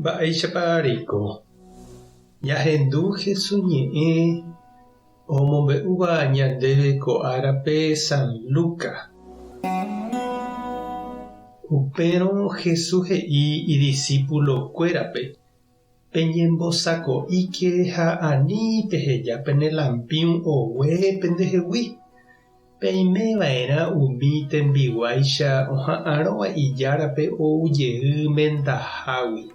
Mba'éichapa reiko? Ñahendu Jesús ñe'ẽ omombe'úva ñandéve ko árape San Lucas. Upérõ Jesús he'i idisípulokuérape, Peñembosako'íke ha ani peheja pene lampĩu ogue pendehegui. Peime va'erã umi tembiguáicha oha'arõva ijárape ou jey mendahágui.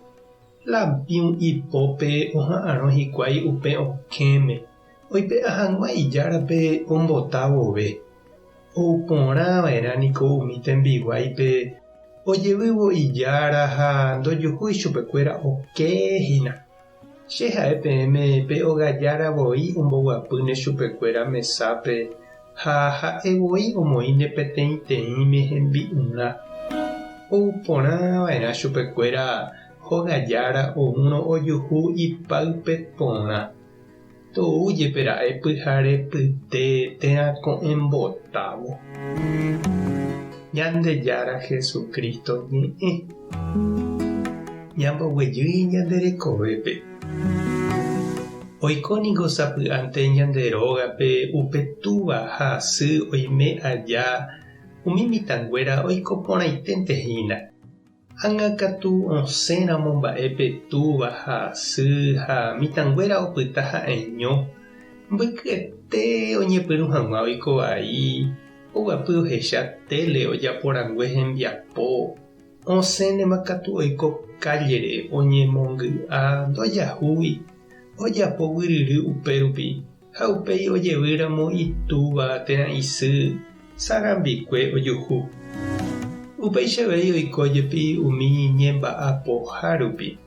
Lampĩu ipópe oha'arõ hikuái upe okẽme, oipe'a hag̃ua ijárape ombota vove. Ou porã va'erã niko umi tembiguáipe ojevývo ijára ha ndojuhúi chupekuéra oke hína. Che ha'e peẽme pe ogajára voi omboguapýne chupekuéra mesápe ha ha'e voi omoĩne peteĩteĩme hembi'urã. Ou porã va'erã chupekuéra hogajára oúrõ ojuhu ipáype porã. Tou jepe ra'e pyhare pyte térã ko'ẽmbotávo. Ñandejára Jesucristo ñe'ẽ. Ñamboguejy ñande rekovépe. Oiko niko sapy'ánte ñande rógape upe túva ha sy oime aja umi mitãnguéra oiko porãiténte hína. Ág̃a katu osẽramo mba'e pe túva ha sy ha mitãnguéra opyta ha'eño, mbykyete oñepyrũ hag̃ua oiko vai, oguapy ohecha téle ojapo rangue hembiapo, osẽnema katu oiko kállere oñemongy'a ndojahúi, ojapo guyryry upérupi ha upéi ojevýramo itúva térã isy sarambikue ojuhu. Upéicha avei oiko jepi umi ñemba'apoha rupi.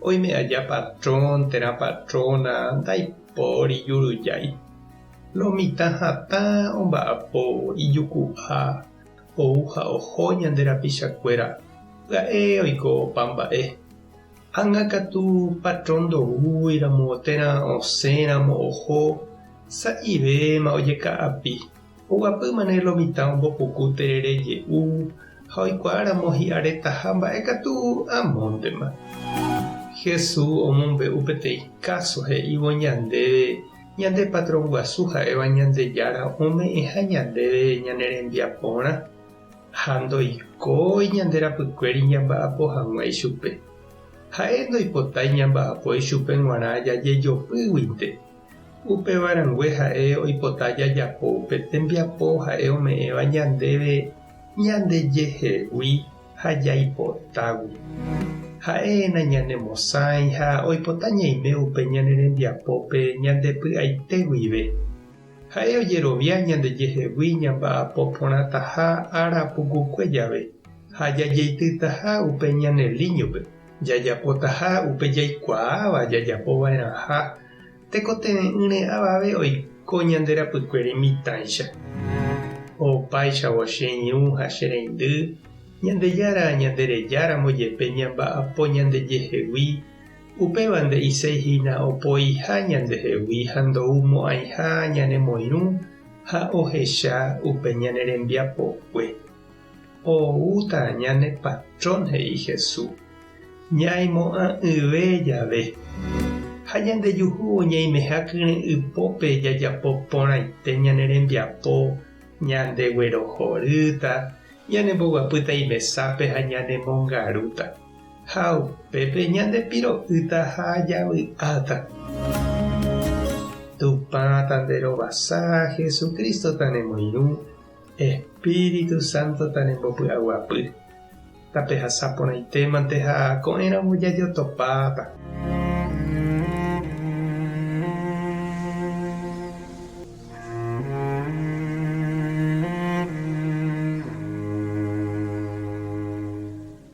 Oime aja patrón térã patróna ndaipóri jurujái. Lo mitã hatã omba'apo ijuku'a ou ha oho ñande rapichakuéra, pya'e oiko opa mba'e. Ág̃a katu patrón ndoúiramo térã osẽramo oho, sa'ivéma ojeka'api. Oguapýmane lo mitã ombopuku terere je'u ha oikuaáramo hi'aretaha mba'e katu amóntema. Jesús omombe'u peteĩ káso he'ívo ñandéve ñande patrón guasu ha'éva Ñandejára ome'ẽha ñandéve ñane rembiaporã ha ndoikói ñande rapykuéri ñamba'apo hag̃ua ichupe. Ha'e ndoipotái ñamba'apo ichupe g̃uarã jajejopýguinte. Upéva rangue ha'e oipota jajapo upe tembiapo ha'e ome'ẽva ñandéve ñandejehegui ha jaipotágui. Ha'e nañanemosãi ha oipota ñaime upe ñane rembiapópe ñande py'aite guive. Ha'e ojerovia ñandejehegui ñamba'apo porãtaha ára pukukue jave ha jajeitytaha upe ñane líñope. Jajapotaha upe jaikuaáva jajapova'erãha, tekotevẽ'ỹre avave oiko ñande rapykuere mitãicha. Opáichavo che irũ ha che reindy, Ñandejára ñanderejáramo jepe ñamba'apo ñandejehegui, upéva nde'iséi hína opoiha ñandehegui ha ndoumo'ãiha ñanemoirũ ha ohecha upe ñane rembiapokue. Oúta ñane patrón, he'i Jesús, ñaimo'ã'ỹve jave. Ha ñandejuhu ñaimeha kyre'ỹpópe jajapo porãite ñane rembiapo, ñandeguerohorýta, ñanemboguapýta imesápe ha ñanemongarúta. Ha upépe ñandepiro'ýta ha javy'áta. Tupã tanderovasa, Jesucristo tanemoirũ, Espíritu Santo tanembopy'aguapy. Tapehasa porãitémante ha ko'ẽramo jajotopáta.